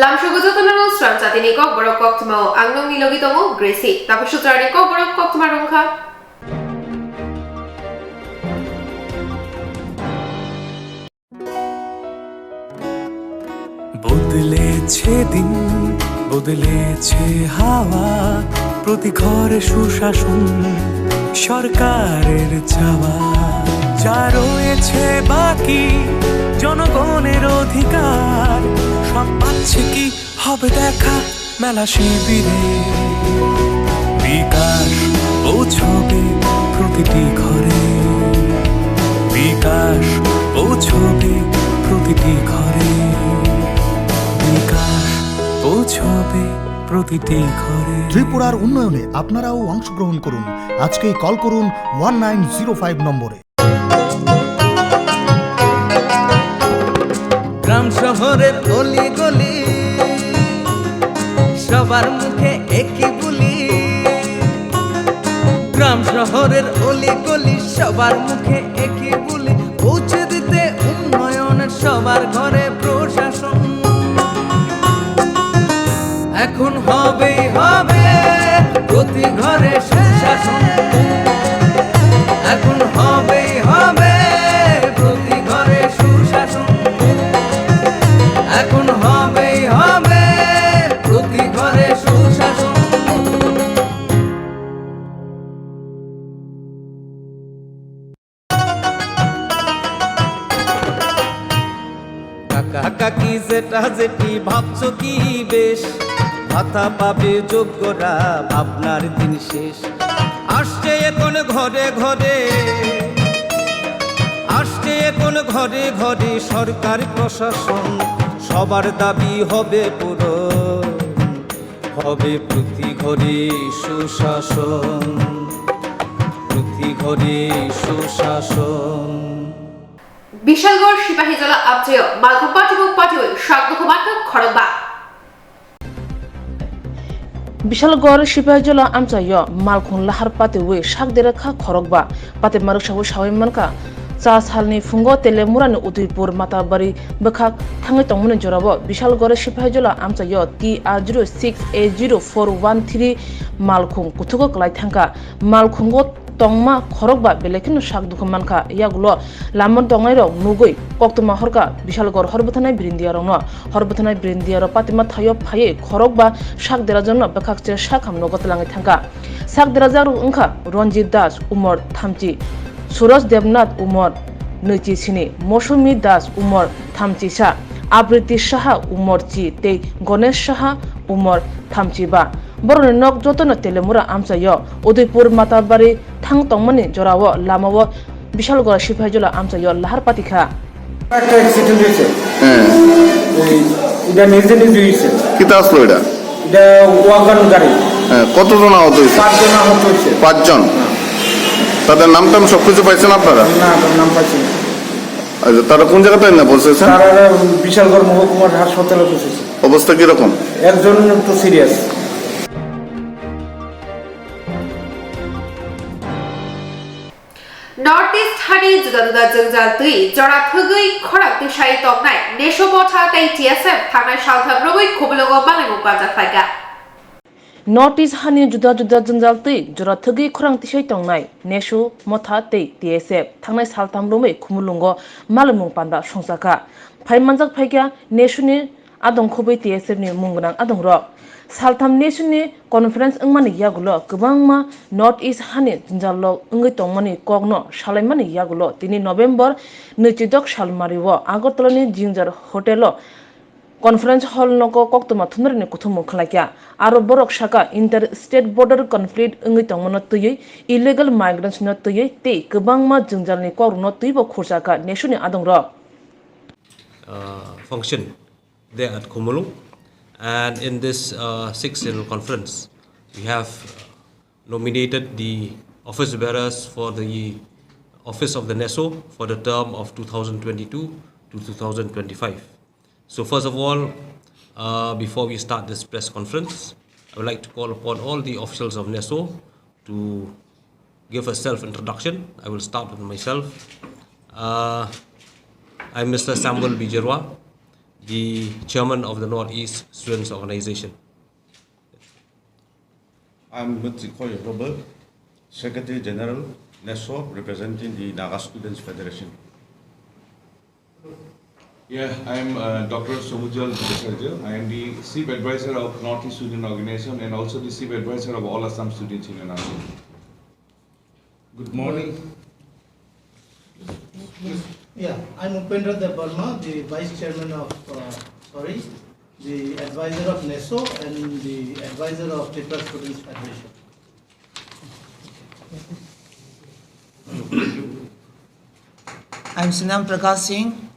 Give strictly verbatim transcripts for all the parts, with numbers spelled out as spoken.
Lamsogo jotono srang chatini kokborok koktwmao ang nokni logi tongo Gracie. Tabuk sutrani kokborok koktwma rwngkha. বদলেছে দিন, বদলেছে হাওয়া, প্রতি ঘরে সুশাসন সরকারের চাওয়া। যা রয়েছে বাকি জনগণের অধিকার, সব পাচ্ছে কি হবে দেখা মেলা শিবিরে। বিকাশ পৌঁছবে প্রতিটি ঘরে, বিকাশ পৌঁছবে প্রতিটি ঘরে, বিকাশ পৌঁছবে প্রতিটি ঘরে। ত্রিপুরার উন্নয়নে আপনারাও অংশগ্রহণ করুন। আজকেই কল করুন ওয়ান নাইন জিরো ফাইভ নম্বরে। গ্রাম শহরের অলিগলি, সবার মুখে একই বুলি। গ্রাম শহরের অলিগলি, সবার মুখে একই বুলি। পৌঁছে দিতে উন্নয়নের সবার ঘরে প্রশাসন। এখন হবেই হবে প্রতি ঘরে সুশাসন। এখন হবেই হবে প্রতি ঘরে সুশাসন। এখন হবেই হবে প্রতি ঘরে সুশাসন। কাকা কাকি জেঠা জেঠি ভাবছো কি বেশ, ভাতা পাবে যোগ্যরা, ভাবনার দিন শেষ। আসছে এখন ঘরে ঘরে, আসছে এখন ঘরে ঘরে সরকার প্রশাসন, সবার দাবি হবে পূরণ। হবে প্রতি ঘরে সুশাসন, প্রতি ঘরে সুশাসন। Bishalgarh Sipahijola amchaio malkhung patiwi patiwi sak dukhu mankha khorokba. Bishalgarh Sipahijola amchaio malkhung lahar patiwi sak dera kha khorokba. Pate marwk sawi sawi mankha, cha salni phungo Telemurani Udaipur Matabari bwkhak thangwi tongmani jorao Bishalgarh Sipahijola amchaio T R zero six A zero four one three malkhung kuthugo kwlai thangkha. Malkhungo tongma khorokba belai kheno sak dukhu mankha. Yagulo lama tongnairok nugwi koktwma horkha Bishalgarh horbwthanai birindiyarokno. Horbwthanai birindiyarok patima thaio phaiwi khorokba sak derajakno bwkhakche sakham nogo twlangwi thangkha. Sak derajakrok wngkha Ranjit Das, umor thamchi, Suraj Debnath, umor nwichi sini, Mosumi Das, umor thamchi sa, Abriti Saha, umor chi, tei Ganesh Saha, umor thamchi ba. Borokni nok jotono Telemura amchaio Udaipur Matabari thang tongmani jorao lamao Bishalgarh Sipahijola amchaio lahar patikha. একটা অ্যাক্সিডেন্ট হয়েছে। হ্যাঁ। এই, এটা নিজে নিজে হয়েছে। কিতা আসলো এটা? এটা ওয়াগন গাড়ি। হ্যাঁ, কতজন আহত হয়েছে? পাঁচজন আহত হয়েছে। পাঁচজন? হ্যাঁ। তাদের নাম টাম সব কিছু পাইছেন আপনারা? না, তার নাম পাইছি না। আচ্ছা, তারা কোন জায়গাতে এনে পৌঁছেছেন? তারা বিশালগড় মহকুমার হাসপাতালে পৌঁছেছে। অবস্থা কিরকম? একজন একটু serious. North East hani juda juda jwngjal twi jora thwgwi khorang tisai tongnai NESO motha tei T S F thangnai saltham romwi Khumulwngo malaimung panjak phaikha. North East hani juda juda jwngjal twi jora thwgwi khorang tisai tongnai NESO motha tei T S F thangnai saltham romwi Khumulwngo malaimung panda songchakha. Phai manjak phaikha NESO ni adong khubui T S F ni mung gwnang adongrok. Saltham NESO ni conference wngmani yagulo kwbangma North East hani jwngjallok wngwi tongmani kokno salaimani yagulo tini November nwichidok salmario Agartala ni Jinjar Hotel o conference hall nogo koktwma thumnairokni kuthumung khlaikha. Aro borok sakha inter state border conflict wngwi tongmano twiwi, illegal migrants no twiwi tei kwbangma jwngjalni kokrokno twibo khurchakha NESO ni adongrok. Uh, function there at Khumulwng. And in this, uh, Sixth General Conference, we have, uh, nominated the office bearers for the office of the NESO for the term of two thousand twenty-two to two thousand twenty-five. So first of all, uh, before we start this press conference, I would like to call upon all the officials of NESO to give a self-introduction. I will start with myself. Uh, I'm Mister Samuel Bijerwa, the chairman of the Northeast Students Organization. I'm Mutsi Khoyo Robo, Secretary General, NESO, representing the Naga Students Federation. Yeah, I'm uh, Doctor Somujal Bhattacharya. I am the Chief Advisor of Northeast Student Organization and also the Chief Advisor of All Assam Students Union. Good morning. Yeah, I'm Upendra Debbarma, the Vice Chairman of, uh, sorry, the Advisor of NESO and the Advisor of Tripura Students Federation. I'm Sinam Prakash Singh,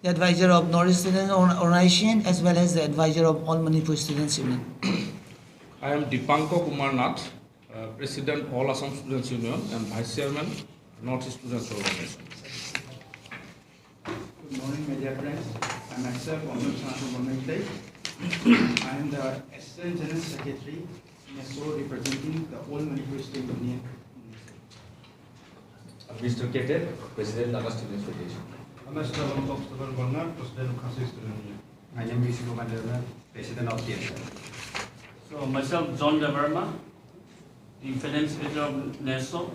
the advisor of North East Students Org- Organization as well as the advisor of All Manipur Students Union. I am Dipanko Kumar Nath, uh, President All Assam Students Union and Vice Chairman North East Students Organization. Good morning, media friends. I myself, Omar Sanatu Bonaitai. I am the Assistant General Secretary, NESO, representing the All Manipur Student Union. Mister Kete, President Naga Students Federation. Mister Longkok Student Banga, President Khasi Student Union. I am V C Kumar Debbarma, President of T S F. So myself, John Debbarma, the Finance Secretary of NESO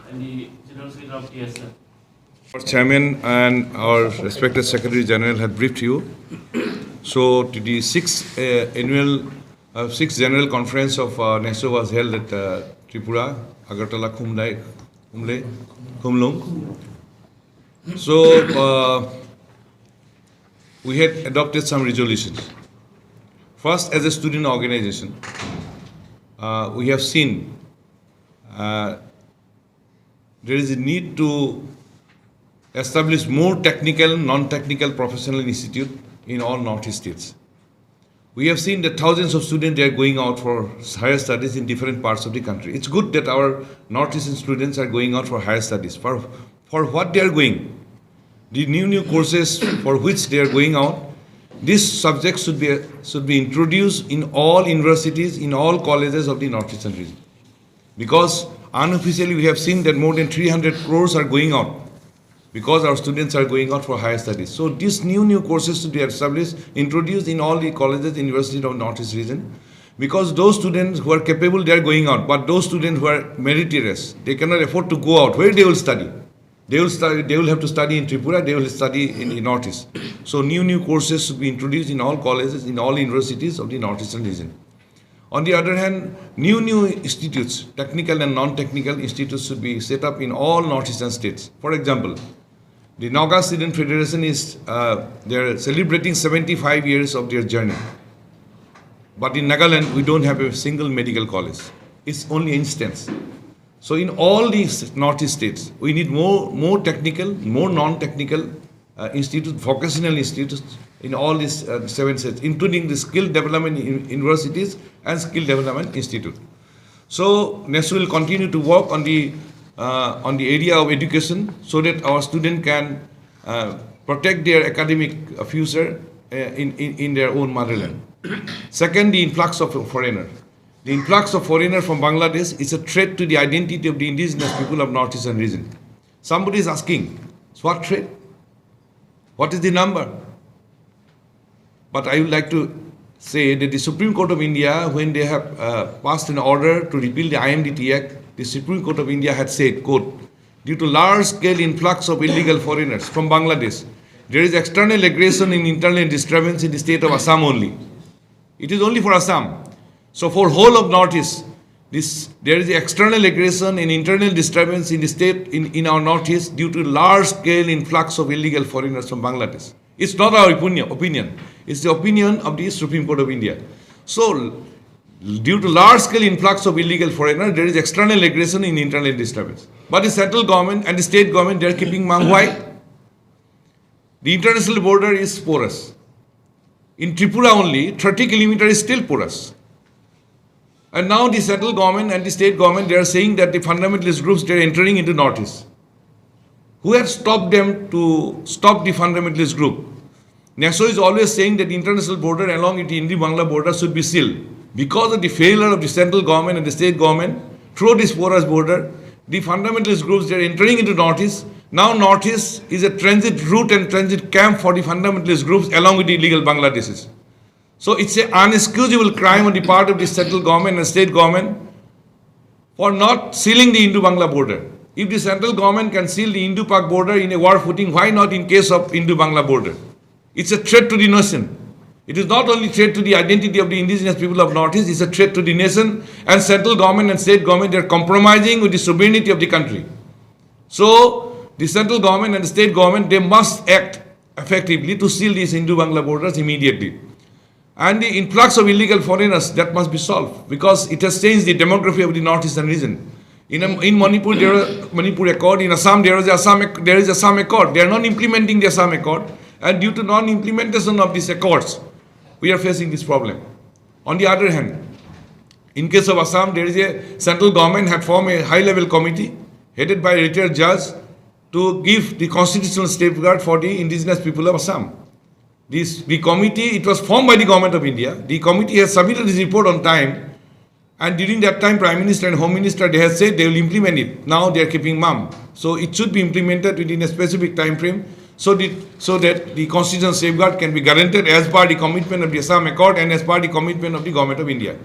and the General Secretary of T S F. Our chairman and our respected Secretary General had briefed you. So to the sixth uh, annual, uh, sixth general conference of uh, NESO was held at uh, Tripura, Agartala, Khumlai, Khumlai, Khumlung. So uh, we had adopted some resolutions. First, as a student organization, uh, we have seen uh, there is a need to establish more technical, non-technical professional institute in all Northeast states. We have seen that thousands of students, they are going out for higher studies in different parts of the country. It's good that our Northeastern students are going out for higher studies. For, for what they are going, the new, new courses for which they are going out, this subject should be, should be introduced in all universities, in all colleges of the Northeastern region. Because unofficially we have seen that more than three hundred crores are going out because our students are going out for higher studies. So these new, new courses should be established, introduced in all the colleges, universities of Northeast region. Because those students who are capable, they are going out. But those students who are meritorious, they cannot afford to go out. Where they will study? They will study. They will have to study in Tripura. They will study in the Northeast. So new, new courses should be introduced in all colleges, in all universities of the Northeastern region. On the other hand, new, new institutes, technical and non-technical institutes should be set up in all Northeastern states. For example, the Naga Student Federation is, uh, they are celebrating seventy-five years of their journey. But in Nagaland, we don't have a single medical college. It's only instance. So in all these Northeast states, we need more, more technical, more non-technical uh, institute, vocational institutes in all these uh, seven states, including the skill development universities and skill development institute. So NESO will continue to work on the uh, on the area of education so that our student can uh, protect their academic uh, future uh, in, in, in their own motherland. Second, the influx of foreigner. The influx of foreigner from Bangladesh is a threat to the identity of the indigenous people of Northeastern region. Somebody is asking, what threat? What is the number? But I would like to say that the Supreme Court of India, when they have uh, passed an order to repeal the I M D T Act, the Supreme Court of India had said, quote, due to large-scale influx of illegal foreigners from Bangladesh, there is external aggression and internal disturbance in the state of Assam only. It is only for Assam. So for whole of Northeast, this, there is external aggression and internal disturbance in the state, in, in our Northeast due to large-scale influx of illegal foreigners from Bangladesh. It's not our opinion, opinion. It's the opinion of the Supreme Court of India. So, due to large-scale influx of illegal foreigners, there is external aggression and internal disturbance. But the central government and the state government, they are keeping mum. Why? The international border is porous. In Tripura only, thirty kilometer is still porous. And now the central government and the state government, they are saying that the fundamentalist groups, they are entering into Northeast. Who have stopped them to stop the fundamentalist group? NESO is always saying that the international border along with the Hindi-Bangla border should be sealed. Because of the failure of the central government and the state government through this porous border, the fundamentalist groups, they are entering into Northeast. Now Northeast is a transit route and transit camp for the fundamentalist groups along with the illegal Bangladeshis. So it's an unexcusable crime on the part of the central government and state government for not sealing the Indo-Bangla border. If the central government can seal the Indo-Pak border in a war footing, why not in case of Indo-Bangla border? It's a threat to the nation. It is not only threat to the identity of the indigenous people of Northeast, it's a threat to the nation, and central government and state government, they are compromising with the sovereignty of the country. So the central government and the state government, they must act effectively to seal these Indo-Bangla borders immediately. And the influx of illegal foreigners, that must be solved because it has changed the demography of the northeastern region. In, a, in Manipur, there are Manipur Accord. In Assam, there is Assam, Ac- there is Assam Accord. They are not implementing the Assam Accord, and due to non-implementation of these accords, we are facing this problem. On the other hand, in case of Assam, there is a central government had formed a high-level committee headed by a retired judge to give the constitutional safeguard for the indigenous people of Assam. This, the committee, it was formed by the government of India. The committee has submitted this report on time, and during that time, Prime Minister and Home Minister, they have said they will implement it. Now they are keeping mum. So it should be implemented within a specific time frame, so the, so that the constitutional safeguard can be guaranteed as per the commitment of the Assam Accord and as per the commitment of the government of India.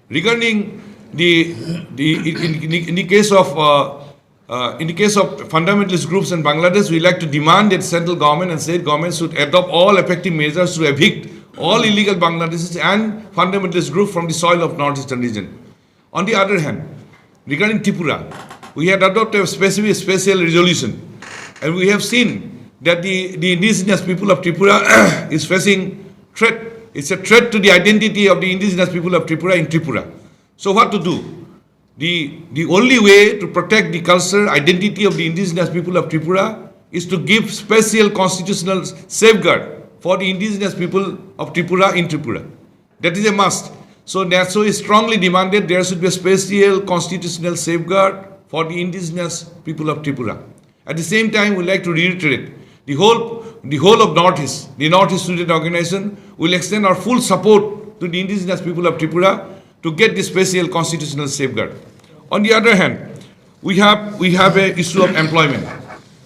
Regarding the, the in, in, in the case of uh, uh, in the case of fundamentalist groups in Bangladesh, we like to demand that central government and state government should adopt all effective measures to evict all illegal Bangladeshis and fundamentalist groups from the soil of northeastern region. On the other hand, regarding Tripura, we had adopted a specific special resolution, and we have seen that the, the indigenous people of Tripura is facing threat. It's a threat to the identity of the indigenous people of Tripura in Tripura. So what to do? The, the only way to protect the culture identity of the indigenous people of Tripura is to give special constitutional safeguard for the indigenous people of Tripura in Tripura. That is a must. So NATSO is strongly demanded there should be a special constitutional safeguard for the indigenous people of Tripura. At the same time, we like to reiterate the whole, the whole of Northeast, the Northeast Student Organization, will extend our full support to the indigenous people of Tripura to get this special constitutional safeguard. On the other hand, we have, we have a issue of employment.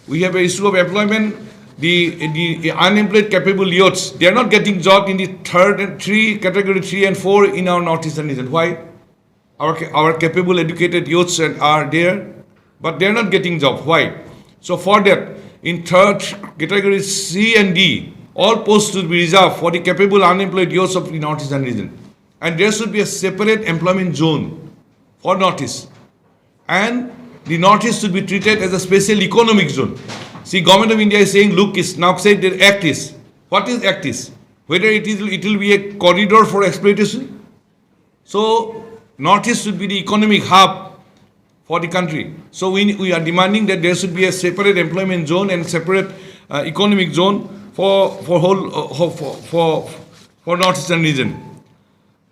We have a issue of employment. The, the unemployed capable youths, they are not getting job in the third and three, category three and four in our northeastern region. Why? Our, ca- our capable educated youths and are there, but they are not getting job. Why? So for that, in third category C and D, all posts should be reserved for the capable unemployed youths of the northeastern region. And there should be a separate employment zone for Northeast. And the Northeast should be treated as a special economic zone. See, Government of India is saying, look, it's now said that act is. What is act is? Whether it is, it will be a corridor for exploitation? So Northeast should be the economic hub for the country. So we, we are demanding that there should be a separate employment zone and separate uh, economic zone for, for whole uh, for, for, for Northeastern region.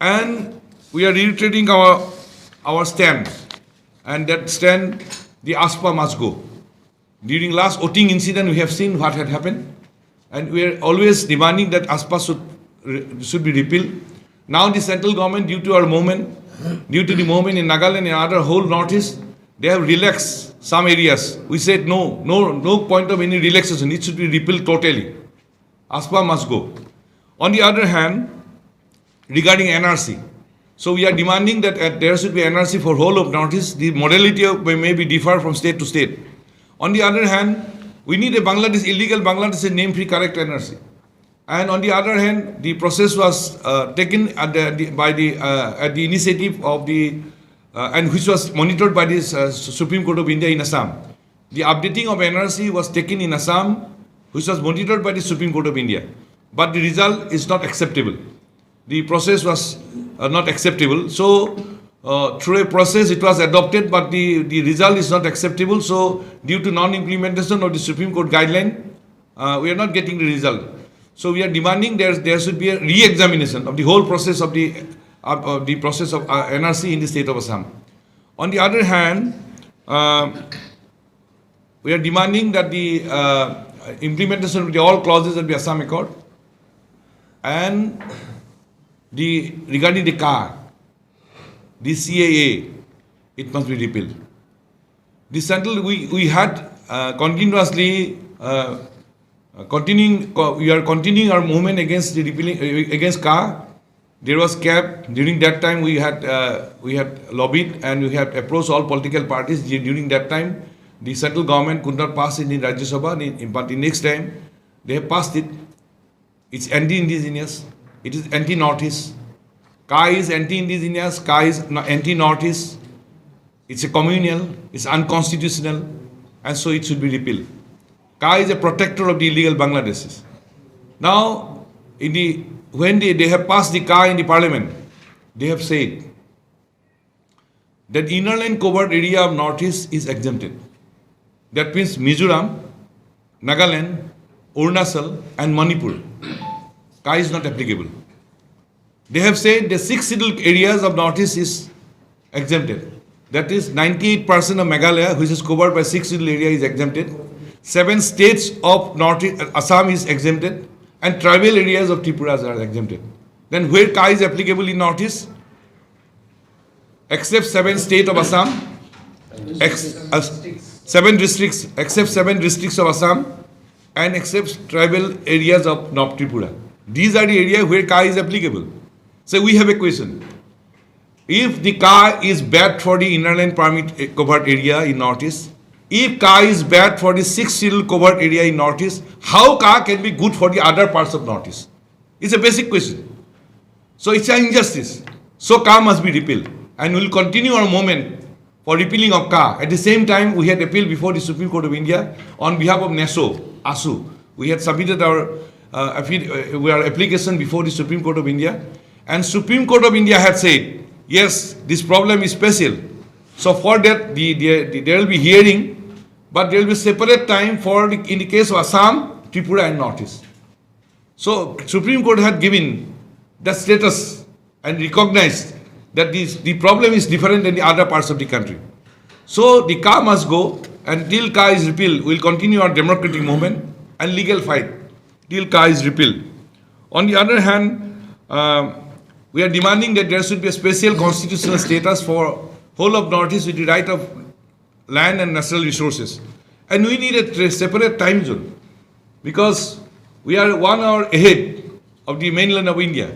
And we are reiterating our, our stand, and that stand, the AFSPA must go. During last Oting incident, we have seen what had happened, and we are always demanding that AFSPA should, should be repealed. Now the central government, due to our movement, due to the movement in Nagaland and other whole Northeast, they have relaxed some areas. We said no, no, no point of any relaxation. It should be repealed totally. AFSPA must go. On the other hand, regarding N R C, so we are demanding that uh, there should be N R C for whole of Northeast. The modality of, may may be differ from state to state. On the other hand, we need a Bangladesh illegal Bangladesh name-free correct N R C. And on the other hand, the process was uh, taken at the, the, by the uh, at the initiative of the uh, and which was monitored by the uh, Supreme Court of India in Assam. The updating of N R C was taken in Assam, which was monitored by the Supreme Court of India, but the result is not acceptable. The process was uh, not acceptable. So, uh, through a process, it was adopted, but the, the result is not acceptable. So, due to non-implementation of the Supreme Court guideline, uh, we are not getting the result. So, we are demanding there, there should be a re-examination of the whole process of the, uh, of the process of uh, N R C in the state of Assam. On the other hand, uh, we are demanding that the uh, implementation of the all clauses of the Assam Accord and the regarding the car, the C A A, it must be repealed. The central, we, we had uh, continuously uh, uh, continuing, co- we are continuing our movement against the repealing, uh, against Ka. There was cap. During that time, we had uh, we had lobbied and we had approached all political parties. Du- During that time, the central government could not pass it in Rajya Sabha, in- but the next time they have passed it. It's anti-indigenous. It is anti-Northeast. Ka is anti-indigenous. Ka is no- anti-Northeast. It's a communal. It's unconstitutional, and so it should be repealed. Ka is a protector of the illegal Bangladeshis. Now, in the when they, they have passed the Ka in the parliament, they have said that inner line covered area of Northeast is exempted. That means Mizoram, Nagaland, Arunachal, and Manipur. Ka is not applicable. They have said the six scheduled areas of Northeast is exempted. That is ninety-eight percent of Meghalaya, which is covered by six scheduled area, is exempted. Seven states of North Assam is exempted, and tribal areas of Tripura are exempted. Then where Ka is applicable in Northeast? Except seven state of Assam, ex- uh, seven districts, except seven districts of Assam, and except tribal areas of North Tripura. These are the areas where Ka is applicable. So we have a question. If the Ka is bad for the inner line permit covered area in Northeast, if Ka is bad for the sixth schedule covered area in Northeast, how Ka can be good for the other parts of Northeast? It's a basic question. So it's an injustice. So Ka must be repealed. And we'll continue our movement for repealing of Ka. At the same time, we had appealed before the Supreme Court of India on behalf of NESO, ASU. We had submitted our, uh, affid- uh, our application before the Supreme Court of India. And Supreme Court of India had said, yes, this problem is special. So for that, the, the, the, there will be hearing, but there will be separate time for the, in the case of Assam, Tripura and Northeast. So Supreme Court had given the status and recognized that this, the problem is different than the other parts of the country. So the Ka must go, and till Ka is repealed, we'll continue our democratic movement and legal fight till Ka is repealed. On the other hand, uh, we are demanding that there should be a special constitutional status for whole of Northeast with the right of land and natural resources. And we need a tra- separate time zone because we are one hour ahead of the mainland of India.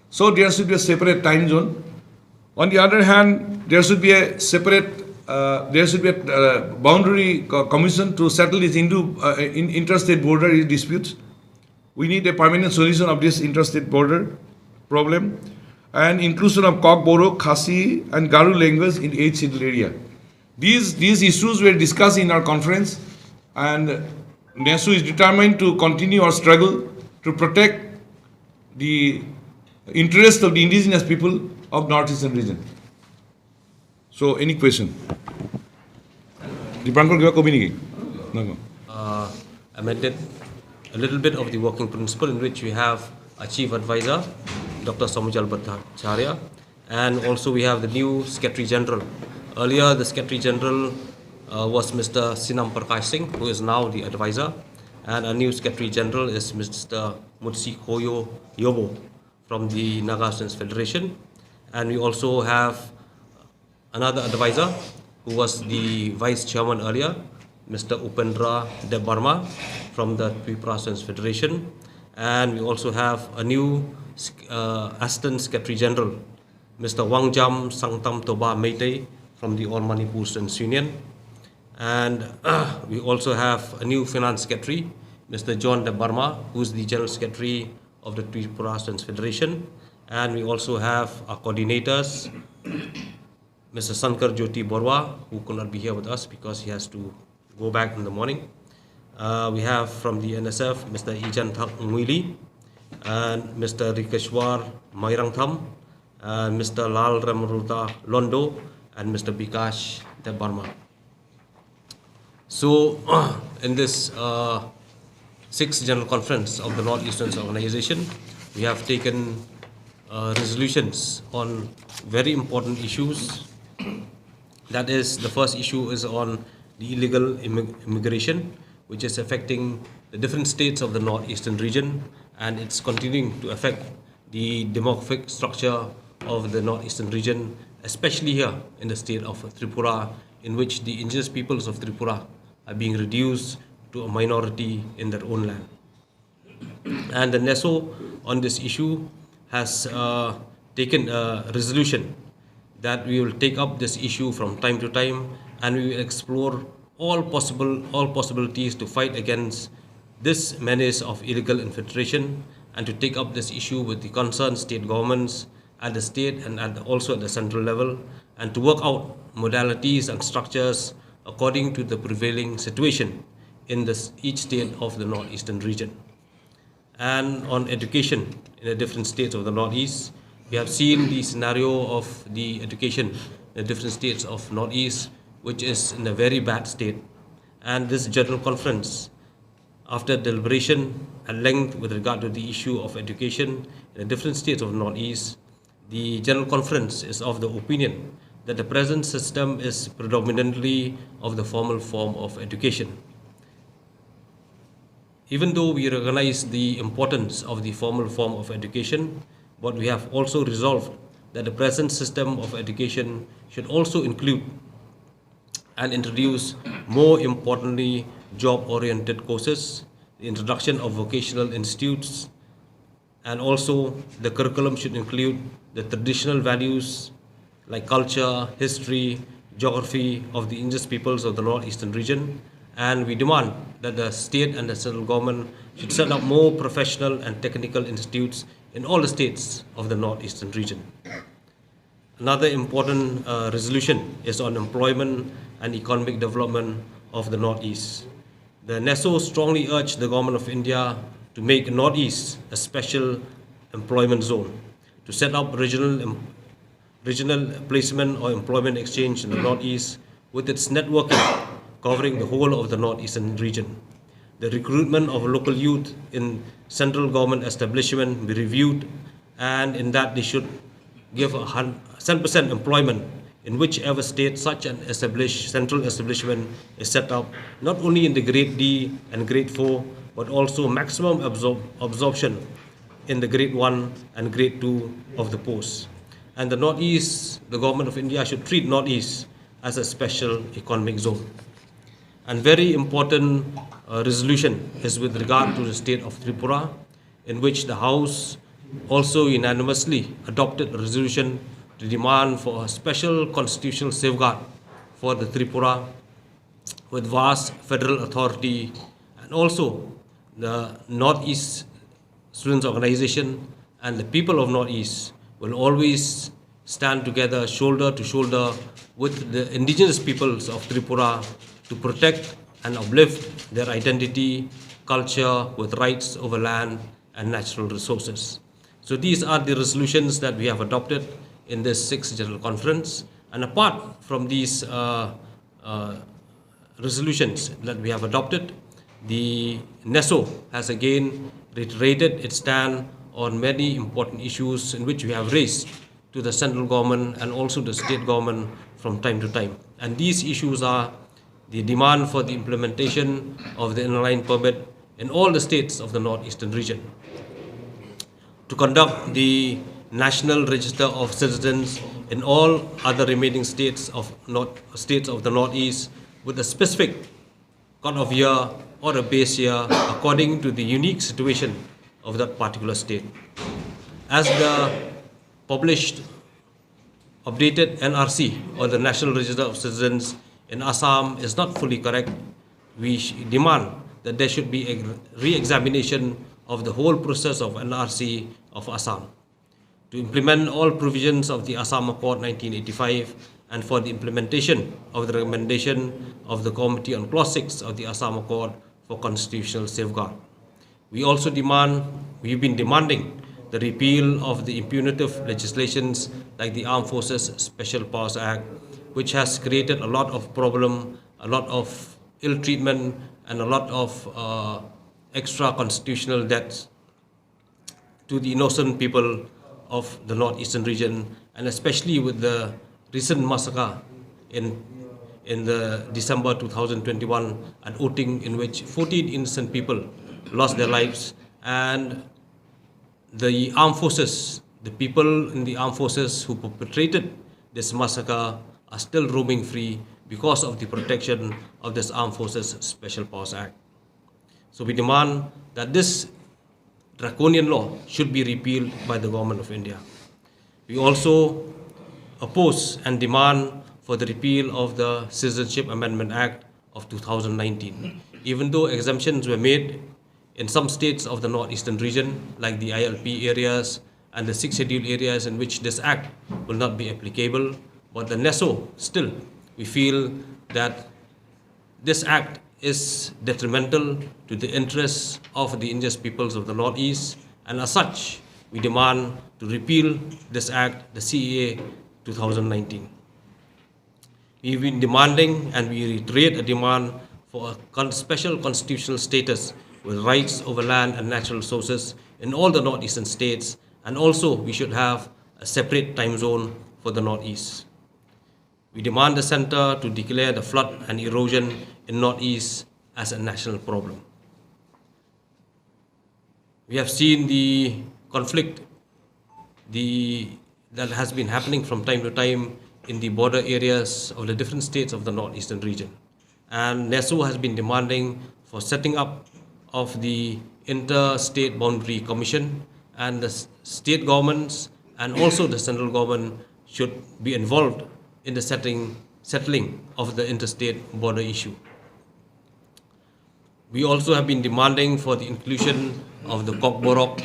So there should be a separate time zone. On the other hand, there should be a separate, uh, there should be a uh, boundary co- commission to settle these Hindu uh, in, interstate border disputes. We need a permanent solution of this interstate border problem and inclusion of Kokborok, Khasi, and Garo language in eighth schedule area. These, these issues were discussed in our conference, and NESO is determined to continue our struggle to protect the interest of the indigenous people of Northeastern region. So, any question? Dipankar, kiba kobi niki? Nako. uh, amended a little bit of the working principle in which we have a chief advisor, Doctor Samujal Bhattacharya, and also we have the new secretary general. Earlier, the secretary general uh, was Mister Sinam Prakash Singh, who is now the advisor, and a new secretary general is Mister Mutsi Koyo Yobo from the Naga Students Federation. And we also have another advisor who was the vice chairman earlier, Mister Upendra Debbarma from the Tripura Students Federation. And we also have a new uh, assistant secretary general, Mister Wangjam Sangtam Toba Meitei from the All Manipur Students Union. And we also have a new finance secretary, Mister John Debbarma, who is the general secretary of the Tripura Students Federation. And we also have our coordinators, Mister Sankar Jyoti Borwa, who could not be here with us because he has to go back in the morning. Uh, we have from the N S F, Mister Ijan Thak Nguili, and Mister Rikeshwar Mairangtham, and Mister Lal Ramruta Londo, and Mister Bikash Debbarma. So, in this uh, sixth General Conference of the North Eastern Organization, we have taken uh, resolutions on very important issues. That is, the first issue is on the illegal immig- immigration, which is affecting the different states of the northeastern region, and it's continuing to affect the demographic structure of the northeastern region, especially here in the state of Tripura, in which the indigenous peoples of Tripura are being reduced to a minority in their own land. And the NESO on this issue has uh, taken a resolution that we will take up this issue from time to time, and we will explore all possible all possibilities to fight against this menace of illegal infiltration, and to take up this issue with the concerned state governments at the state and at the, also at the central level, and to work out modalities and structures according to the prevailing situation in this, each state of the northeastern region. And on education in the different states of the northeast, we have seen the scenario of the education in the different states of northeast, which is in a very bad state. And this general conference, after deliberation at length with regard to the issue of education in the different states of northeast, the general conference is of the opinion that the present system is predominantly of the formal form of education. Even though we recognize the importance of the formal form of education, but we have also resolved that the present system of education should also include and introduce, more importantly, job-oriented courses, the introduction of vocational institutes, and also the curriculum should include the traditional values like culture, history, geography of the indigenous peoples of the northeastern region. And we demand that the state and the central government should set up more professional and technical institutes in all the states of the northeastern region. Another important uh, resolution is on employment and economic development of the Northeast. The NESO strongly urged the Government of India to make Northeast a special employment zone, to set up regional em- regional placement or employment exchange in the Northeast with its networking covering the whole of the Northeastern region. The recruitment of local youth in central government establishment be reviewed, and in that they should give a hun- ten percent employment in whichever state such an established central establishment is set up, not only in the grade D and grade four, but also maximum absorb- absorption in the grade one and grade two of the post. And the Northeast, the Government of India should treat Northeast as a special economic zone. And very important uh, resolution is with regard to the state of Tripura, in which the House also unanimously adopted a resolution to demand for a special constitutional safeguard for the Tripura with vast federal authority, and also the Northeast Students Organization and the people of Northeast will always stand together shoulder to shoulder with the indigenous peoples of Tripura to protect and uplift their identity, culture with rights over land and natural resources. So these are the resolutions that we have adopted in this sixth General Conference. And apart from these uh, uh, resolutions that we have adopted, the NESO has again reiterated its stand on many important issues in which we have raised to the central government and also the state government from time to time. And these issues are the demand for the implementation of the Inner Line Permit in all the states of the Northeastern region, to conduct the National Register of Citizens in all other remaining states of North, states of the Northeast with a specific cut-off year or a base year according to the unique situation of that particular state. As the published updated N R C or the National Register of Citizens in Assam is not fully correct, we sh- demand that there should be a re-examination of the whole process of N R C of Assam to implement all provisions of the Assam Accord nineteen eighty-five and for the implementation of the recommendation of the Committee on Clause six of the Assam Accord for constitutional safeguard. We also demand, we've been demanding the repeal of the impunitive legislations like the Armed Forces Special Powers Act, which has created a lot of problem, a lot of ill treatment, and a lot of uh, extra constitutional deaths to the innocent people of the northeastern region, and especially with the recent massacre in in the December two thousand twenty-one at Oting, in which fourteen innocent people lost their lives, and the armed forces, the people in the armed forces who perpetrated this massacre are still roaming free because of the protection of this Armed Forces Special Powers Act. So we demand that this draconian law should be repealed by the Government of India. We also oppose and demand for the repeal of the Citizenship Amendment Act of two thousand nineteen. Even though exemptions were made in some states of the northeastern region, like the I L P areas and the Sixth Schedule areas, in which this act will not be applicable, but the NESO still, we feel that this act is detrimental to the interests of the indigenous peoples of the Northeast, and as such, we demand to repeal this act, the C A A two thousand nineteen. We've been demanding, and we reiterate a demand for a con-, special constitutional status with rights over land and natural resources in all the northeastern states, and also we should have a separate time zone for the Northeast. We demand the centre to declare the flood and erosion in Northeast as a national problem. We have seen the conflict, the, that has been happening from time to time in the border areas of the different states of the northeastern region. And NESO has been demanding for setting up of the Interstate Boundary Commission, and the s-, state governments and also the central government should be involved in the setting, settling of the interstate border issue. We also have been demanding for the inclusion of the Kokborok,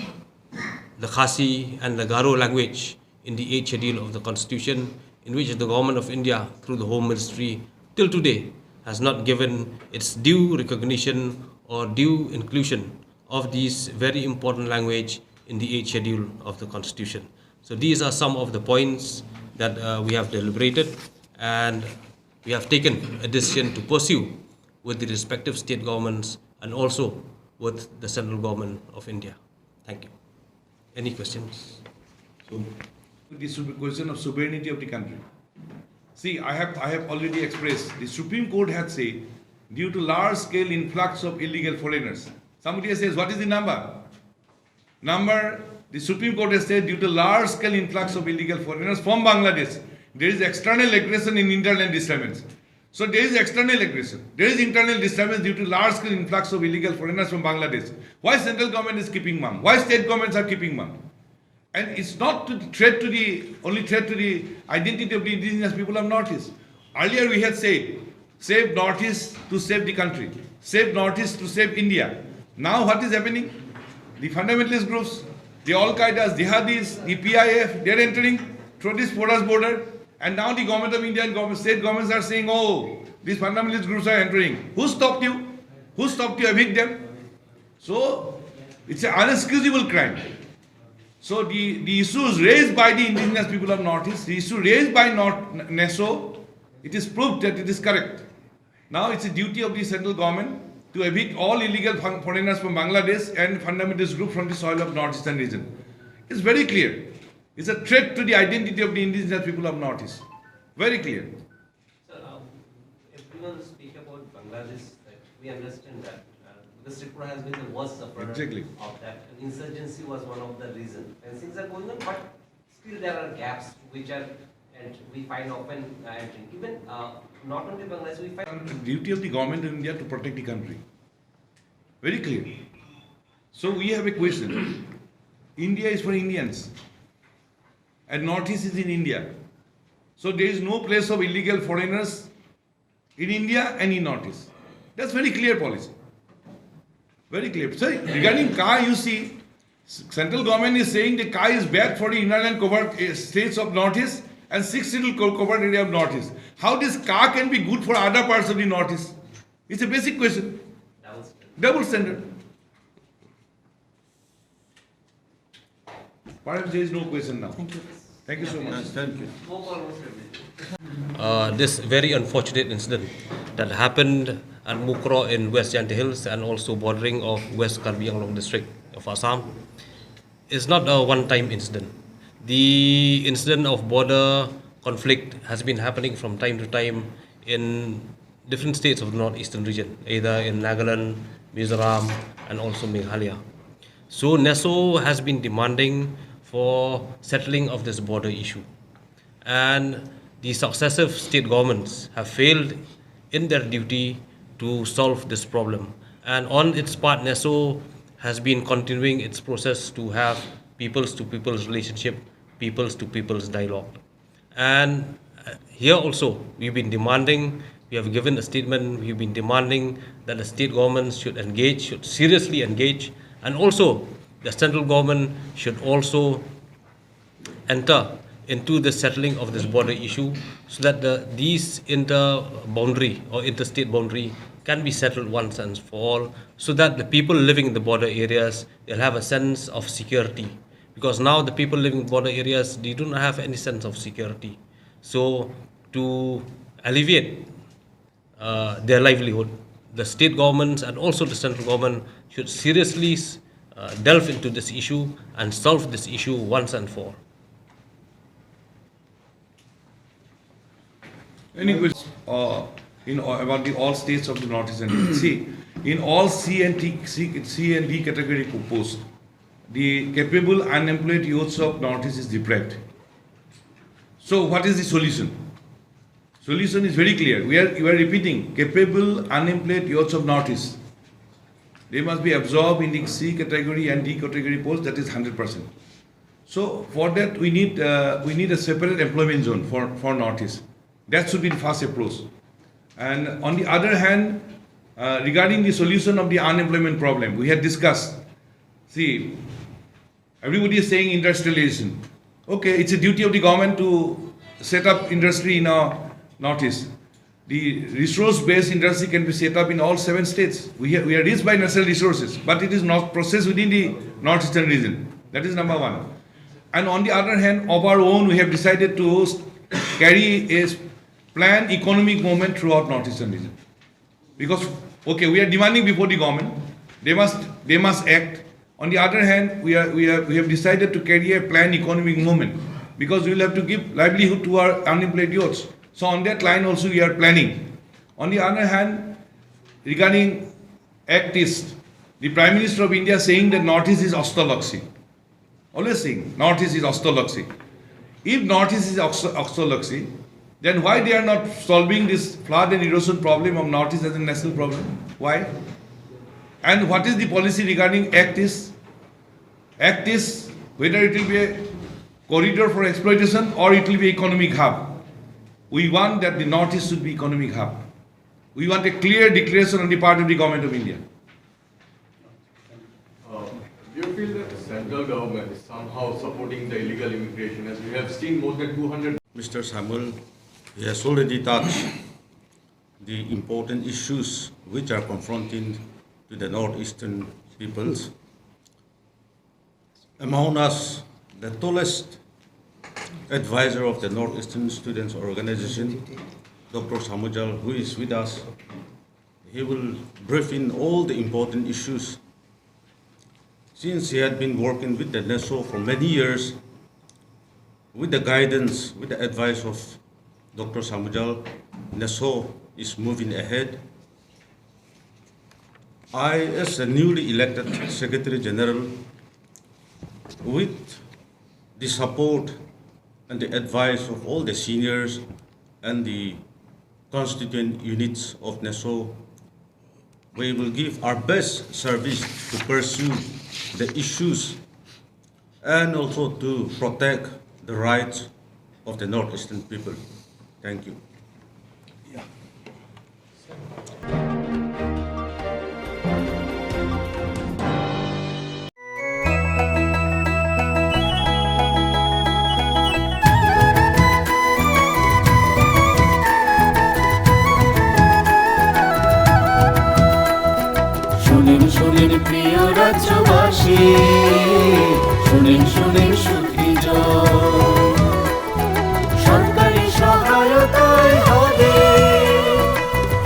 the Khasi, and the Garo language in the eighth schedule of the Constitution, in which the Government of India, through the Home Ministry, till today has not given its due recognition or due inclusion of this very important language in the eighth schedule of the Constitution. So these are some of the points that, uh, we have deliberated, and we have taken a decision to pursue with the respective state governments and also with the central government of India. Thank you. Any questions? So, this should be question of sovereignty of the country. See, I have, I have already expressed, the Supreme Court had said, due to large scale influx of illegal foreigners. Somebody says, "What is the number?" Number, the Supreme Court has said, due to large scale influx of illegal foreigners from Bangladesh, there is external aggression and internal disturbance. So there is external aggression, there is internal disturbance due to large scale influx of illegal foreigners from Bangladesh. Why central government is keeping mum? Why state governments are keeping mum? And it's not to the threat to the, only threat to the identity of the indigenous people of Northeast. Earlier we had said, "Save Northeast to save the country. Save Northeast to save India." Now what is happening? The fundamentalist groups, the Al Qaeda, jihadis, the P I F, they are entering through this porous border. And now the government of India and government, state governments are saying, "Oh, these fundamentalist groups are entering." Who stopped you? Who stopped you evict them? So it's an unexcusable crime. So the, the issues raised by the indigenous people of Northeast, the issue raised by North, NESO, it is proved that it is correct. Now it's a duty of the central government to evict all illegal fun-, foreigners from Bangladesh and fundamentalist group from the soil of Northeastern region. It's very clear. It's a threat to the identity of the indigenous people of Northeast. Very clear. So, um, if we want to speak about Bangladesh, that we understand that, uh, because Tripura has been the worst sufferer Exactly. of that. And insurgency was one of the reasons. And things are going on, but still there are gaps which are, and we find often, uh, entering. Even, uh, not only Bangladesh, we find Duty of the government of India to protect the country. Very clear. So we have a question. India is for Indians. And Northeast is in India. So there is no place of illegal foreigners in India and in Northeast. That's very clear policy. Very clear. So regarding CAA, you see, s-, central government is saying the CAA is bad for the inner line covered, uh, states of Northeast and sixth schedule co-, covered area of Northeast. How this CAA can be good for other parts of the Northeast? It's a basic question. Double standard. Double standard. Perhaps there is no question now. Thank you. Thank you so much. Thank you. Uh, this very unfortunate incident that happened at Mukroh in West Jaintia Hills and also bordering of West Karbi Anglong district of Assam is not a one-time incident. The incident of border conflict has been happening from time to time in different states of the northeastern region, either in Nagaland, Mizoram, and also Meghalaya. So NESO has been demanding for settling of this border issue. And the successive state governments have failed in their duty to solve this problem. And on its part, NESO has been continuing its process to have peoples to peoples relationship, peoples to peoples dialogue. And uh, here also, we've been demanding, we have given a statement, we've been demanding that the state government should engage, should seriously engage, and also the central government should also enter into the settling of this border issue so that the, these inter boundary or interstate boundary can be settled once and for all, so that the people living in the border areas, they'll have a sense of security, because now the people living in border areas, they do not have any sense of security. So to alleviate uh, their livelihood, the state governments and also the central government should seriously uh, delve into this issue and solve this issue once and for all. Any questions uh, in uh, about the all states of the Northeastern? See, in all C and T, C, C and D category posts, the capable unemployed youths of Northeast is deprived. So what is the solution? Solution is very clear. We are, we are repeating, capable unemployed youths of Northeast. They must be absorbed in the C category and D category post, that is hundred percent. So for that we need, uh, we need a separate employment zone for, for Northeast. That should be the first approach. And on the other hand, uh, regarding the solution of the unemployment problem, we had discussed. See, everybody is saying industrialization. Okay, it's a duty of the government to set up industry in a Northeast. The resource-based industry can be set up in all seven states. We are, we are rich by natural resources, but it is not processed within the Northeastern region. That is number one. And on the other hand, of our own, we have decided to carry a planned economic movement throughout Northeastern region. Because, okay, we are demanding before the government, they must, they must act. On the other hand, we are, we are, we have decided to carry a planned economic movement because we will have to give livelihood to our unemployed youths. So on that line also we are planning. On the other hand, regarding Act East, the Prime Minister of India saying that Northeast is Ostolakshi. Always saying Northeast is Ostolakshi. If Northeast is Osto-, Ostolakshi, then why they are not solving this flood and erosion problem of Northeast as a national problem? Why? And what is the policy regarding Act East? Act East, whether it will be a corridor for exploitation or it will be economic hub. We want that the Northeast should be economic hub. We want a clear declaration on the part of the Government of India. Uh, do you feel that the central government is somehow supporting the illegal immigration, as we have seen more than two hundred? Mister Samuel, he has already touched the important issues which are confronting to the northeastern peoples. Among us, the tallest advisor of the Northeastern Students Organization, Doctor Samujal, who is with us, he will brief in all the important issues. Since he had been working with the NESO for many years, with the guidance, with the advice of Doctor Samujal, NESO is moving ahead. I, as a newly elected Secretary General, with the support and the advice of all the seniors and the constituent units of NESO, we will give our best service to pursue the issues and also to protect the rights of the Northeastern people. Thank you. শুনিন শুনিন প্রিয় রাজ্যবাসী, শুনিন শুনিন সুখী জন। সরকারি সহায়তায় হবে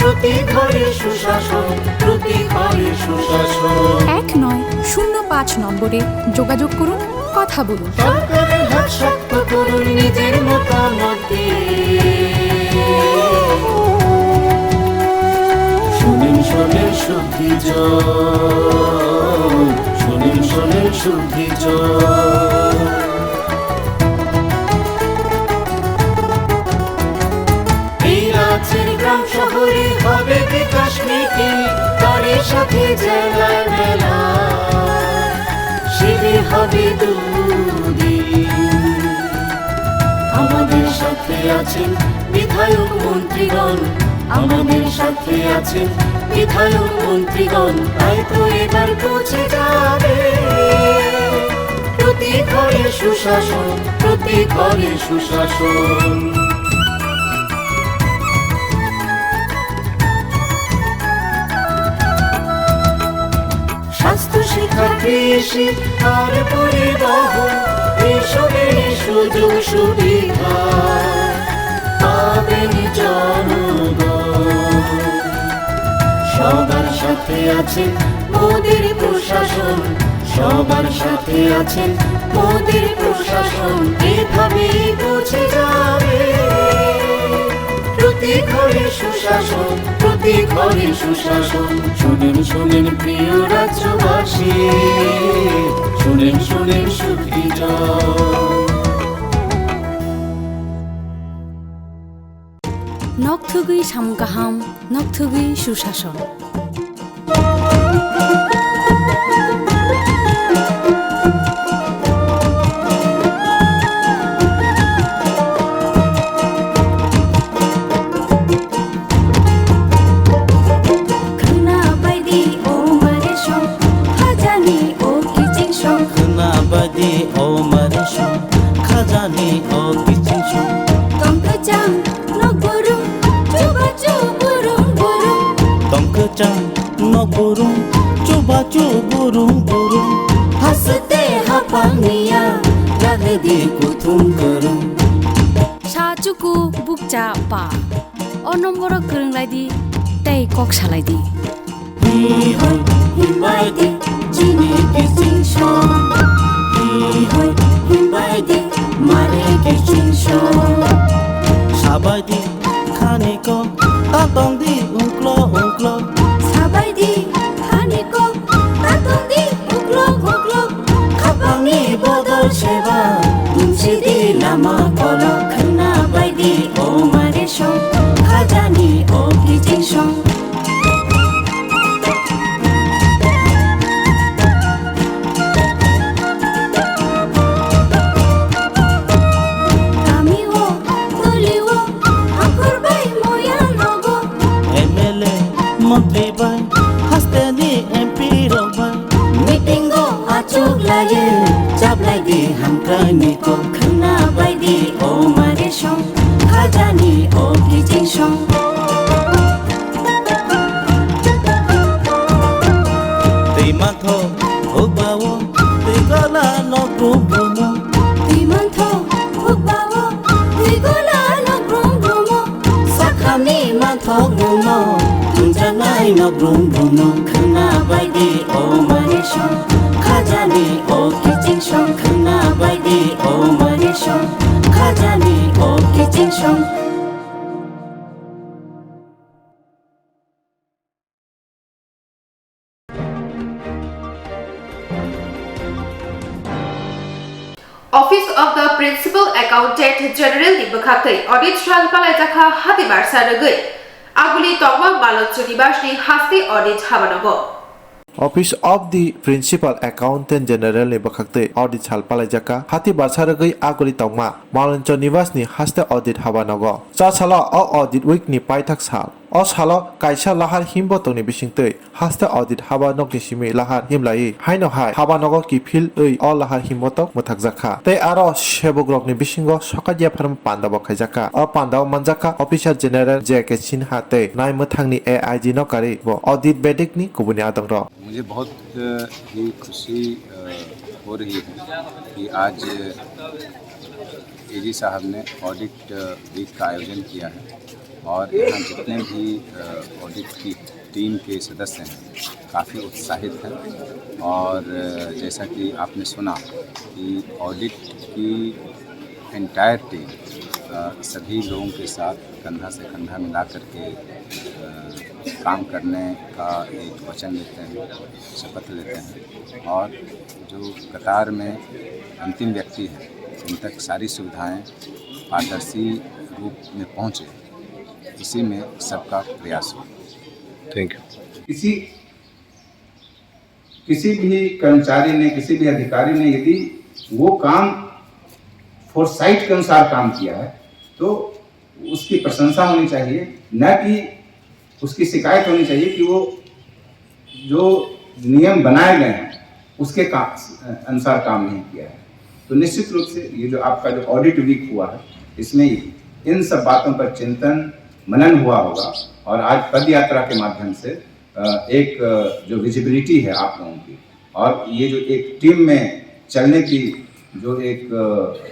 প্রতি ঘরে সুশাসন, প্রতি ঘরে সুশাসন। এক নয় শূন্য পাঁচ নম্বরে যোগাযোগ করুন, কথা বলুন। সরকারের হাত শক্ত করুন নিজের মতামত দিয়ে। শুনিন শুনিন সুখী জন, শুনিন শুনিন সুখী জন। দুদিন। আমাদের সাথে আছেন বিধায়ক মন্ত্রীগণ, আমাদের সাথে আছেন বিধায়ক মন্ত্রীগণ, তাই তো এবার পৌঁছে যাবে প্রতি ঘরে সুশাসন, প্রতি ঘরে সুশাসন। স্বাস্থ্য, শিক্ষা, কৃষি আর পরিবহন, এইসবের সুযোগ সুবিধা পাবেন জনগণ। সবার সাথে আছেন মোদের প্রশাসন, সবার সাথে আছেন মোদের প্রশাসন। এভাবেই পৌঁছে যাবে প্রতি ঘরে সুশাসন, প্রতি ঘরে সুশাসন। শুনেন, শুনেন প্রিয় রাজ্যবাসী, শুনেন, শুনেন সুখী জন। Nok thugwi samung kaham, nok thugwi susason. Khwna baidi o mare song, khajani o kiching song. Khwna baidi o mare song, khajani o kiching song. Tong kwchang nok burum, chubachu burum burum. Tong kwchang nok burum, chubachu burum burum. Haste haphang niya, ragdi kuthum kurum. Sa chuku bukcha pa. O nomboro kwrwng lai di tei kok salai di. Hi hoi himbai di chini kiching song. Hi hoi himbai di mare kiching song. Sabai di khani ko ta tong di ungklo ungklo. Sabai di khani ko ta tong di ungklo ungklo. Khapangni bodol seba tumsi di lama kolok khwna bai di o mare song. Khajani o kiching song. Kami o, toli o, akhor bai moya nogo. M L A, montri bai, hasteni M P rok bai. Meeting o achuk laye, chablai di hamkrai ni kok khwna bai di o mare song. Khajani o kiching song. Twi mantho hukbao twi gola nok brum brumo. Twi mantho hukbao twi gola nok brum brumo. Sakhani manthok brumo. Tunjaknai nok brum brumo. Khwna bai di o mare song. Khajani o kiching song. Khwna bai di o mare song. Khajani o kiching song. Office of the Principal Accountant General ni bwkhaktwi audit sal palaijakha hati barsa rwgwi aguli tongma Maloncho Nibas ni haste audit habanogo. Office of the Principal Accountant General ni bwkhaktwi audit sal palaijakha hati barsa rwgwi aguli tongma Maloncho Nibas ni haste audit habanogo. Cha salo o audit week ni paithak sal. O salo kaisa lahar himbotok ni bisingtwi haste audit haba nokni simi lahar himlai haino hai haba nogo kiphil wi o lahar himbotok mwthakjakha. Tei aro sebukrokni bisingo sokat yapharma pandabo khaijakha. O pandao manjakha Officer General J K Sinha tei naimwthangni A I G no karwi bo audit bedekni kubuni adongrok. मुझे बहुत ही खुशी, अ, हो रही है कि आज एजी साहब ने ऑडिट वीक का आयोजन किया है और यहाँ जितने भी, अ, ऑडिट की टीम के सदस्य हैं, काफ़ी उत्साहित हैं और, अ, जैसा कि आपने सुना कि ऑडिट की एंटायर टीम, अ, सभी लोगों के साथ कंधा से कंधा मिला करके, अ, काम करने का एक वचन लेते हैं, शपथ लेते हैं और जो कतार में अंतिम व्यक्ति है, उन तक सारी सुविधाएं पारदर्शी रूप में पहुंचे, इसी में सबका प्रयास हो। Thank you. किसी, किसी भी कर्मचारी ने, किसी भी अधिकारी ने यदि वो काम फोरसाइट के अनुसार काम किया है, तो उसकी प्रशंसा होनी चाहिए, न कि उसकी शिकायत होनी चाहिए कि वो जो नियम बनाए गए हैं, उसके का-, अनुसार काम नहीं किया है। तो निश्चित रूप से ये जो आपका जो ऑडिट वीक हुआ है, इसमें इन सब बातों पर चिंतन, मनन हुआ होगा और आज पद यात्रा के माध्यम से, अ, एक, अ, जो विजिबिलिटी है आप लोगों की और ये जो एक टीम में चलने की जो एक, अ,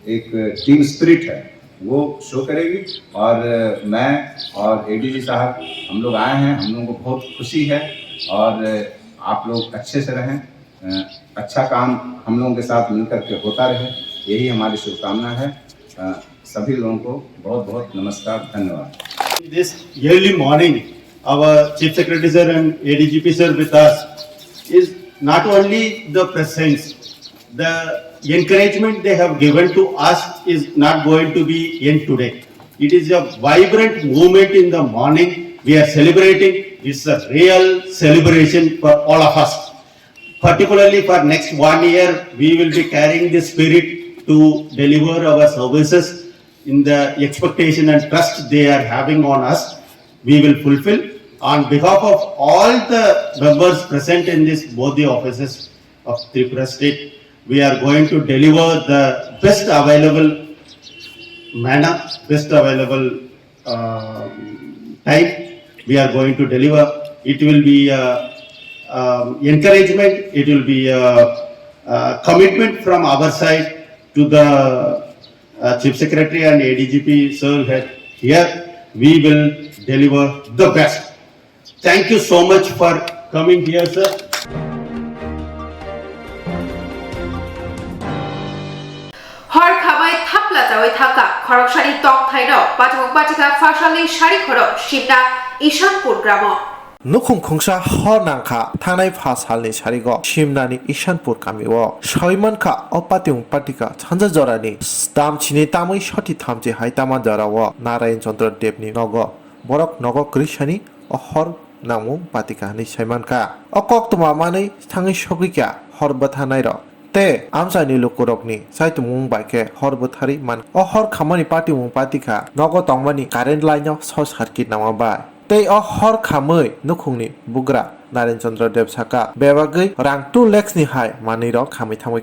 एक टीम स्पिरिट है, वो शो करेगी। और, अ, मैं और एडीजी साहब, हम लोग आए हैं, हम लोगों को बहुत खुशी है और, अ, आप लोग अच्छे से रहें। अ, अच्छा काम हम लोगों के साथ मिलकर के होता रहे, यही हमारी शुभकामना है। अ, सभी लोगों को बहुत बहुत नमस्कार, धन्यवाद। This early morning, our Chief Secretary sir and A D G P sir with us is not only the presence, the encouragement they have given to us is not going to be end today. It is a vibrant movement in the morning. We are celebrating. It's a real celebration for all of us. Particularly for next one year, we will be carrying this spirit to deliver our services in the expectation and trust they are having on us. We will fulfill. On behalf of all the members present in this, both the offices of Tripura State, we are going to deliver the best available manner, best available uh, time we are going to deliver. It will be a, um, encouragement, it will be a, a commitment from our side to the uh, Chief Secretary and A D G P sir here. We will deliver the best. Thank you so much for coming here, sir. Hor khamai thapla chawi thangkha khoroksani tongthairok Patimung Patika Phasalni sari khorok Simna Ishanpur gramo. Nukhung khungsa hor nangkha thangnai pha salni sarigo Simnani Ishanpur kamio sawi mankha o Patimung Patika sanja jorani damchini tamwi soti thamchi hai tama jorao Narayan Chandra Debni nogo. Borok nogo kwrwisani o hor nangmung patika hinwi saimankha. O koktwma manwi thangwi sogwikha hor bwthanairok. Tei amchaini lukurokni chaitumung bai khe hor bwtharwi man. O hor khamani patimung patikha nogo tongmani current line-o short circuit nangma bai. Tei o hor khamwi nukhungni bugra Naren Chandra Deb saka bebagwi rang two lakhs ni hai manwirok khamwi thangwi.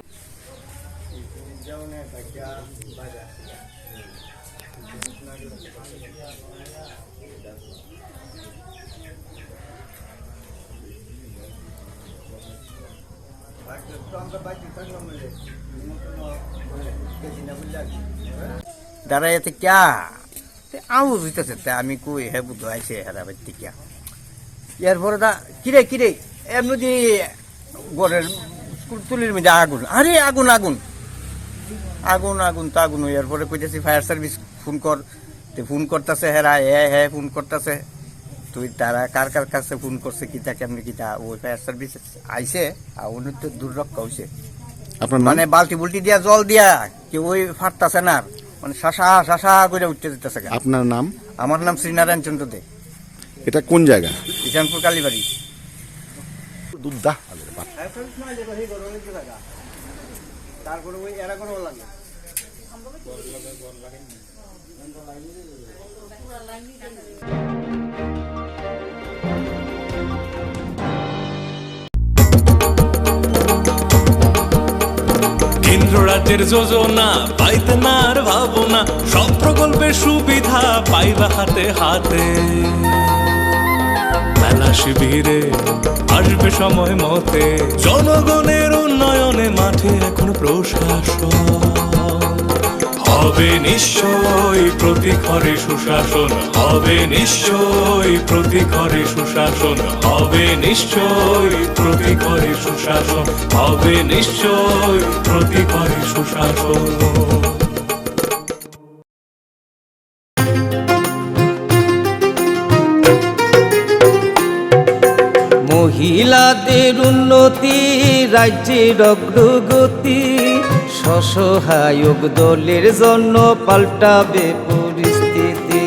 দাঁড়াই আছে কিয়া? তে আউ বুঝতেছে, তে আমি কই, হে বুধ আইছে, হেরা বাইতে কিয়া? এরপরে দা, কিরে, কিরে, এমনি দি ঘরের তুলির মধ্যে আগুন, আরে আগুন, আগুন, আগুন, আগুন, তা আগুন। এরপরে কইতেছি, "ফায়ার সার্ভিস ফোন কর।" তে ফোন করতেছে, হেরা, হে, হে, ফোন করতেছে। তুই তারা কার কার কাছে ফোন করছে, কিতা, কেমনে কিতা, ওই ফায়ার সার্ভিস আইছে, আর উনি তো দুর্রক্ষা হইছে। আপনার নাম? মানে বালতি বুলতি দিয়া, জল দিয়া, কেউ ওই ফাটতাছে না আর। মানে শাসা, শাসা করে উঠতে দিতেছে গা। আপনার নাম? আমার নাম শ্রীনারায়ণ চন্দ্র দে। এটা কোন জায়গা? ইশানপুর কালীবাড়ি। দুধ দা। তারপরে ওই এরা করে লাগে। কেন্দ্র রাজ্যের যোজনা, পাইতে না আর ভাবনা, সব প্রকল্পের সুবিধা পাইবা হাতে হাতে। মেলা শিবিরে আসবে সময় মতে, জনগণের উন্নয়নে মাঠে এখন প্রশাসন। হবে নিশ্চয়ই প্রতি ঘরে সুশাসন, হবে নিশ্চয়ই প্রতি ঘরে সুশাসন, হবে নিশ্চয়ই প্রতি ঘরে সুশাসন, হবে নিশ্চয়ই প্রতি ঘরে সুশাসন। মহিলাদের উন্নতি, রাজ্যের অগ্রগতি, স্বসহায়ক দলের জন্য পাল্টাবে পরিস্থিতি।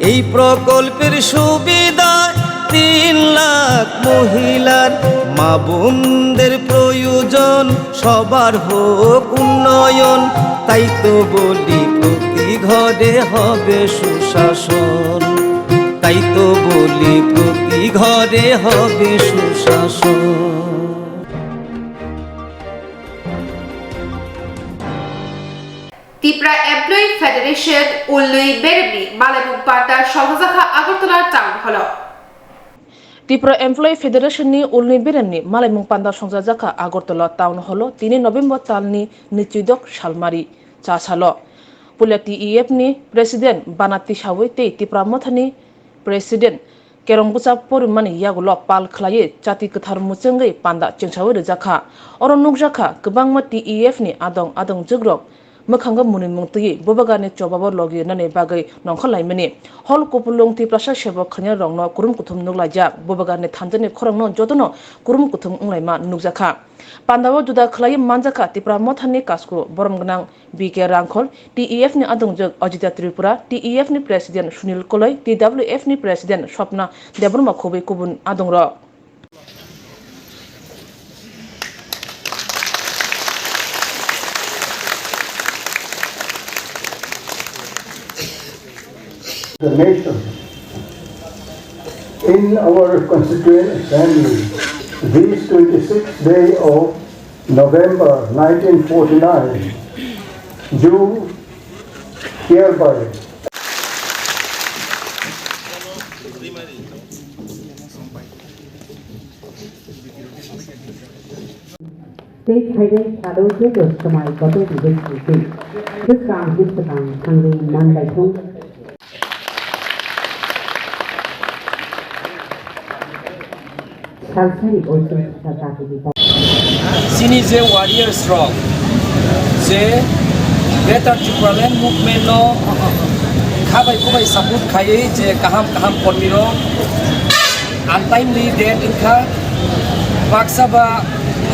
এই প্রকল্পের সুবিধায় তিন লাখ মহিলার মা বোনদের প্রয়োজন, সবার হোক উন্নয়ন। তাই তো বলি প্রতি ঘরে হবে সুশাসন, তাই তো বলি প্রতি ঘরে হবে সুশাসন। Tipra Employee Federation ulnwi beremni malaimung panda songjakha Agartala Town Hall-o. Tipra Employee Federation ni ulnwi beremni malaimung panda songjakha Agartala Town Hall-o tini November talni nwichidok salmari cha salo. Puila T E F ni President Bana Tisawi tei Tipra Mothani President Kerong bwsa porimani yagulo pal khwlaiwi chati kwthar muchungwi panda chengsawi rwjakha. Oro nukjakha kwbangma T E F ni adong adong jwkrok mwkhango mwnwimung twiwi bubagarni chobabo logi rwnani bagwi nongkhor laimani. Hol kupulung Tiprasa sebok khainai rokno kurum kuthum nuklaijak, bubagarni thanjani khorangno jotono kurum kuthum wnglaima nukjakha. Pandao juda khwlaiwi manjakha Tipra Mothani Kasku borom gwnang B K Rangkhol, T E F ni adongjwk Ajita Tripura, T E F ni President Sunil Koloi, T W F ni President Swapna Debbarma khobwi kubun adongrok. The nation. In our Constituent Assembly, this twenty-sixth day of November nineteen forty-nine, do hereby Tei phainai salo joto swmai kotor ni bai singtwi bwskang bwswkang thangwi manlai thung. Salsari oichuk sajak ni ta. Chini je warriors rok je Greater Tipraland Movement no khabai kubai support khaiwi je kaham kaham kormi rok untimely death wngkha, baksa ba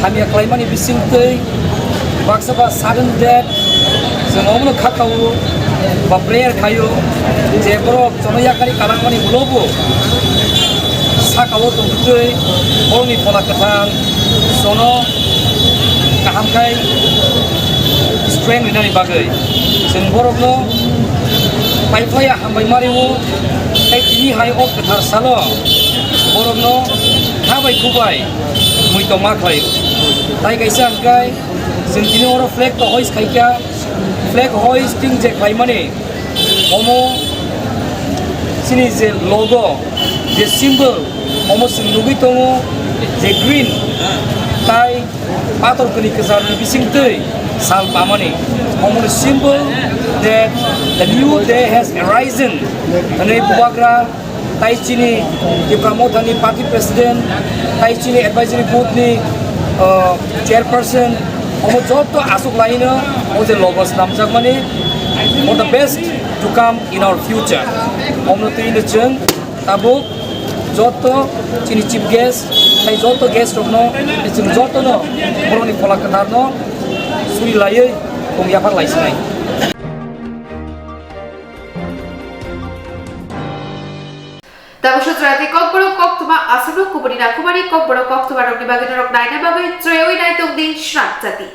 hamya khlaimani bisingtwi, baksa ba sudden death, chwng omono kha kao ba prayer khaio je borok jono yakari kalangmani ulo bo sakao tongtwi borokni phola kwthar jono kaham khai strength rinani bagwi chwng borokno pai phaiya. Hambai mario, tei tini hai o kwthar salo borokno kha bai khubai muitom ma khlaio. Tai kaisa hwnkhe chwng tini oro flag to hoist khaikha, flag hoisting je khlaimani omo chini je logo, je symbol, omo chwng nugwi tongo je green tai pator kwrwi kwcharni bisingtwi sal pamani. Omoni symbol that the new day has arisen hwnwi bubagra tai chini Tipra Mothani party president tai chini advisory board ni, uh, chairperson omo joto aswk laino o je logo swnamjakmani for the best to come in our future. Omno twi no chwng tabuk joto chini chief guest, tai joto guest rokno, chwng jotono borokni phola kwtharno suri laiwi tong yaphar laisinai. Tabuk sujrati kokborok koktwma aswkno kubuni nakhumani kokborok koktwma rokni bagwi norok naina bagwi chwrawi nai tong di srang chati.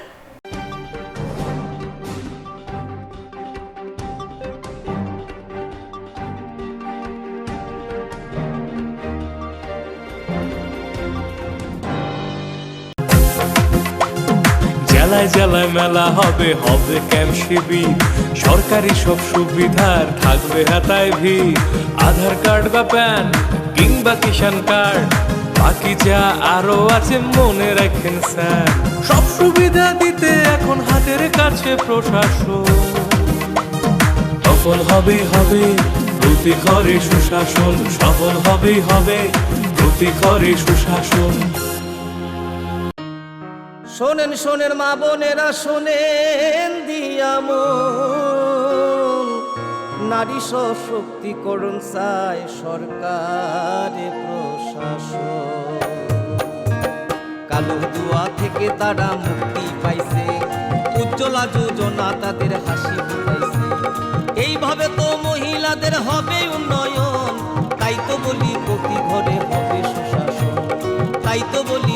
জেলায় জেলায় মেলা হবে, হবে ক্যাম্প শিবির, সরকারি সব সুবিধার থাকবে হাতায় ভিড়। আধার কার্ড বা প্যান কিংবা কিষাণ কার্ড, বাকি যা আরো আছে মনে রাখেন স্যার। সব সুবিধা দিতে এখন হাতের কাছে প্রশাসন। সফল হবেই হবে প্রতি ঘরে সুশাসন, সফল হবেই হবে প্রতি ঘরে সুশাসন। শোনেন, শোনেন মা বোনেরা, শোনেন দিয়া মন, নারী সশক্তিকরণ চায় সরকারে প্রশাসন। কালো জুয়া থেকে তারা মুক্তি পাইছে, উজ্জ্বলা যোজনা তাদের হাসি ফুটাইছে। এইভাবে তো মহিলাদের হবে উন্নয়ন, তাই তো বলি প্রতি ঘরে Aito boli